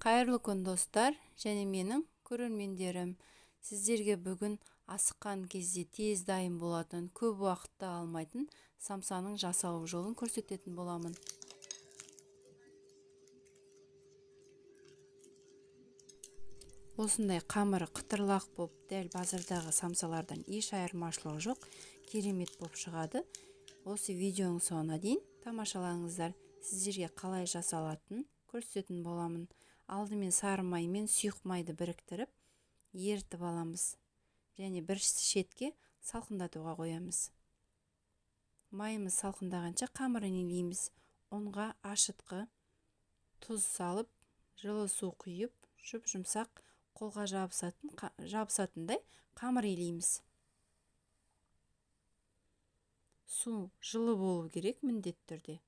Қайырлы күн, достар және менің көрермендерім! Сіздерге бүгін асыққан кезде тез дайын болатын, көп уақытты алмайтын самсаның жасалу жолын көрсететін боламын. Осындай қамыры қытырлақ болып, дәл базардағы самсалардан еш айырмашылығы жоқ, керемет болып шығады. Осы видеоның соңына дейін тамашалаңыздар. Сіздерге қалай жасалатынын көрсететін боламын. Алдымен сары май мен сұйық майды біріктіріп, ерітіп аламыз және бір шетке салқындатуға қоямыз. Майымыз салқындағанша қамырын илейміз. Ұнға ашытқы, тұз салып, жылы су құйып, жұп-жұмсақ, қолға жабысатындай қамыр илейміз. Су жылы болу керек міндетті түрде.